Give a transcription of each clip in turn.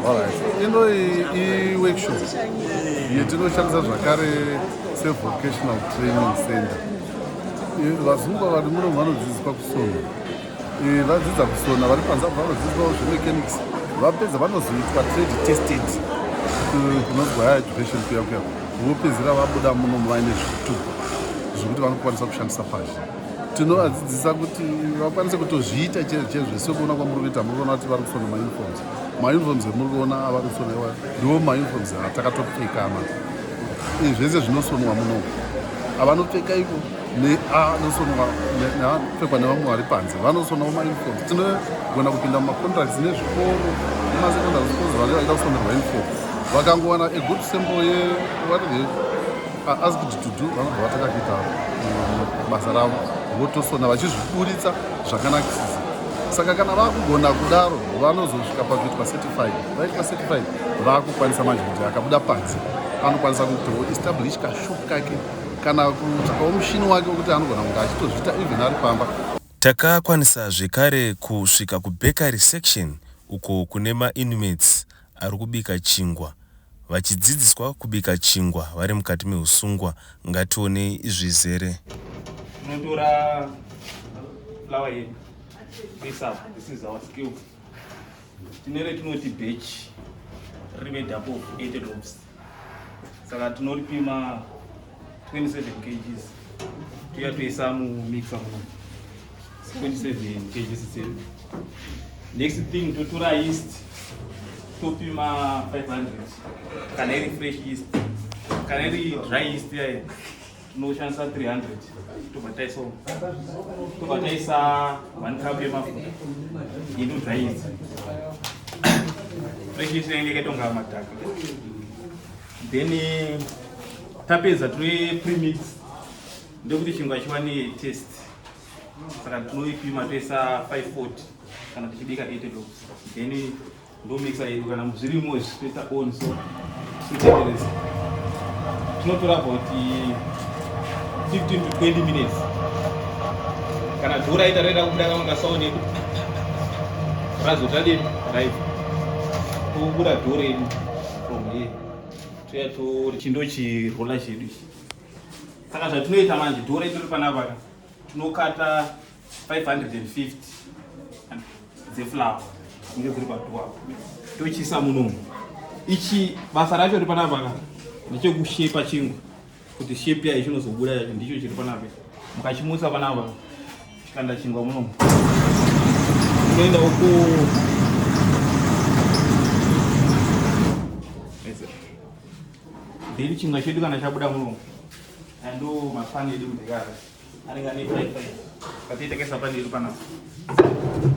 Alright. Ino i-workshop yetinoshandisa zvakare sevocational training center. Vazungu vari muno vanodzidziswa kusona. Vadzidza kusona vari panze apo vanodzidziswawo zvemechanics. Vapedza vanozoitwa trade tested kunonzi higher education kuya kuya. Vopedzera vabuda muno vaine zvitupa zvekuti vanokwanisa kushandisa pazhe. Tinovadzidzisa kuti vakwanise kutozviita chaizvo chaizvo sekuona kwamuri kuita muri kuona kuti vari kusona mauniforms. Mauniforms emuri kuona avari kusona iwayo ndiwo mauniforms atakatopfeka manje. Zvese zvinosonwa muno avanopfeka ivo neanosonwa neanopfekwa nevamwe vari panze vanosonawo mauniforms. Tinogona kupinda mumacontracts nezvikoro nemasecondary schools vanenge vachida kusonerwa uniform vakangowana a good sample ye what they are asked to do vanobva vatanga kuita basa ravo votosona vachizviburitsa zvakanakisisa. Saka kana vakugona kudaro vanozosvika pakuitwa certified. Vaitwa certified vakukwanisa manje kuti akabuda panze anokwanisa kutoestablish kashop kake kana kutsvakawo mushini wake wekuti anogona kunge achitozviita even ari pamba. Takakwanisa zvekare kusvika kubakery section uko kune mainmates ari kubika chingwa vachidzidziswa kubika chingwa vari mukati mehusungwa. Ngationei zvizere. Tinotora flour yedu toisa apa. This is our skill. Tine retinoti batch riri made up of 80 loaves. Saka tinoripima 27 kgs. Toya toisa mumixer muno. 27 kgs dzedu. Next thing totora yeast topima 500 kana iri fresh yeast, kana iri dry yeast yayo tinoshandisa 300 tobva taisa tobva taisa 1 cup yemafuta ino dry yeast. Fresh yeast inenge yakaita kunga madhaka. Then tapedza tinoe premix ndekuti chingwa chiwane taste. Saka tinoipima toisa 540 kana tichibika 80 loaves. Then ndomixa yedu kana zvirimo izvi toisa on so totendereza. Tinotora about 15 to 20 minutes. Kana dhoo raita raida kubuda kamwe kasound yedu razotadini raibva tobuda dhoo redu from here toya to chirola chedu ichi. Saka zvatinoita manje dhoo redu riri panapa ka tinokata 550 dzeflour dzinenge dziri padhoo apo tochiisa munomu. Ichi basa racho riri panapa ka ndechekushepa chingwa kuti shape yacho chinozobuda yacho ndicho chiri panapa. Mukachimutsa panapa chikanda chingwa munomu unoenda uku. Then chingwa chedu kana chabuda munomu ando mafani edu kudekara anenge ane 5 katiita kaisa pani yedu panapa.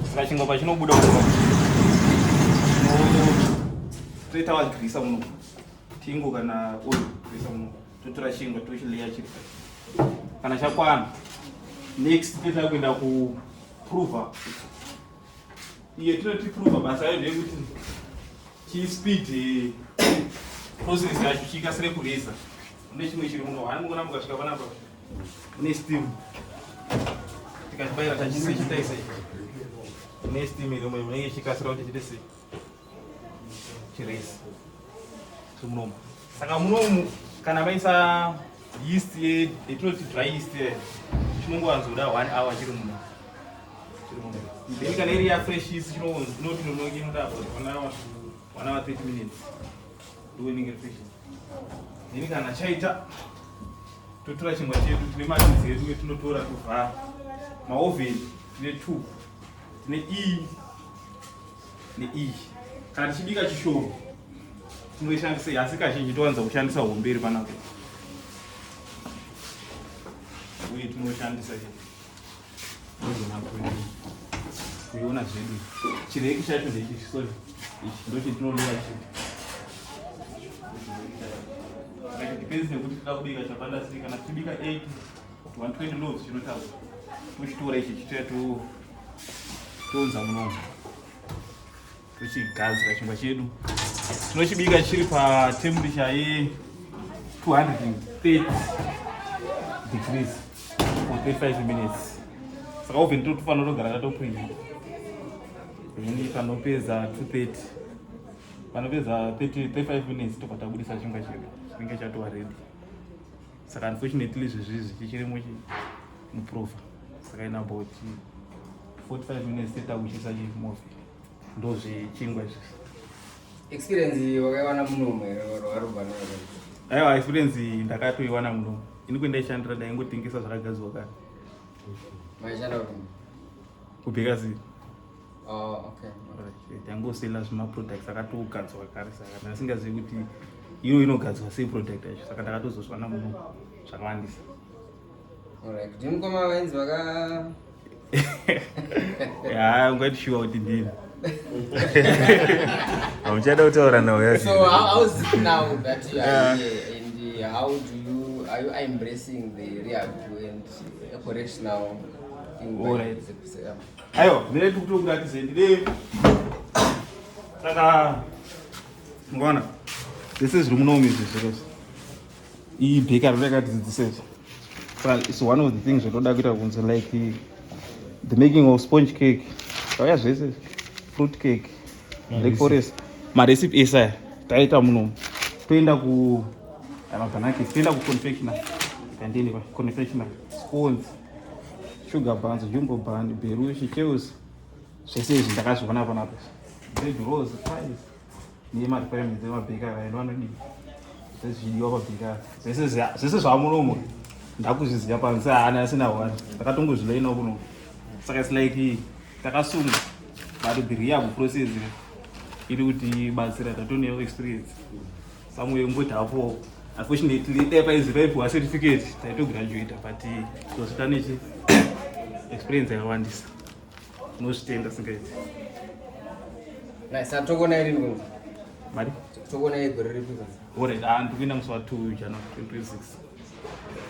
Saka chingwa pachinobuda munomu toita wagrisa munomu tingo kana oil toisa munomu totora chingwa tochileya chiri kana chakwana. Next toita kuenda ku prover. Iye tinoti prover basa yayo ndeyekuti chispeed process yacho chikasire kureza. Mune chimwe chiri muno hani mukona mukasvika panapa mune steam tikachibayira tachise chitaise mune steam irimo inenge ichikasira kuti chite sei chirezi chiri munomu. Saka munomu kana vaisa yeast yetinoti dry yeast chinongowanzoda 1 hour chiri muno. Then kana iri ya fresh yeast chinoti nonoki inoda about 1 hour to 1 hour 30 minutes ndo inenge fresh yeast. Then kana chaita totora chingwa chedu, tine madhizi edu etinotora tovhara maoven, tine 2, tine E ne E. Kana tichibika chishoma tinoishandisa, asi kazhinji towanza kushandisa hombe iri panapa uye tinoshandisa kuiona zvedu. Chireki chacho ndechi, sorry, ichi ndochetinolowa chiri. Saka depends nekuti toda kubika chakawanda sei. Kana tichibika 80 to 120 loaves chinotaura tochitora ichi chitoya tounza munomu tochigadzira chingwa chedu. Tinochibika chiri patemperature ye 230 degrees for 35 minutes. Saka oven totofanira kutogara tatopreheat. Then panopedza 230 Panopedza 30 35 minutes tobva tabudisa chingwa chedu, chinenge chatova ready. Saka unfortunately zvezvizvi chichiri muproofer, saka in about 45 minutes tetakuchisa chimuoven. Ndozvechingwa izvizvi. Experience wakaiwana munomu here or warubva nayo? Aiwa, experience ndakatoiwana munomu. Ini kwendaishandira ndaingotengesa zvakagadzirwa kare. Maishanda kuti? Kubhekasi. Oh, okay. Tangosela zvimaproducts akatogadzwa kare, saka ndasingazivi kuti iyo inogadzwa sei product yacho, saka ndakatozozviwana muno zvakawandisa. Alright. Ndimukoma vainzi vaka Ya, ungati shuwa kuti ndini. Hamuchada kutaura nawo. So how is it now that you are here, and how do you are you embracing the rehab and correctional thing? Alright. Aiwa, ndine tikutokuratidze ndine. Saka ngona zvese zviri munomu izvi, zviro iyi bakery rakatidzidzisa izvi. Saka it's one of the things zvatoda kuita kunze, like the making of sponge cake, zvauya zvese, fruit cake, black forest, marecipe ese aya taita munomu. Toenda ku mabanana cake, toenda kuconfectioner, kandini pa confectioner, scones, sugar buns, jumbo bun, berushi, chelsea, zvese izvi ndakazviona panapa, bread rolls, pies, nemarequirements emabhekari aendo anodii, zvezvidiwa pabhekari zvese, zvese zvamunomo ndakuzviziva panze haana asina one, ndakatongozvilainawo kuno. Saka it's like takasunga, but the rehab process iri kutibatsira, tatonewo experience somewhere ngoti hapo. Unfortunately dai paizi paipiwa certificate taitograduata, but tozvita nechi experience yakawandisa, unozvitenda singaiti. Nice. Tokuona iri kunzi? Mari? Tokuona igore ripi kunzi? Alright, ah, ndikuenda musi wa 2 January 2026.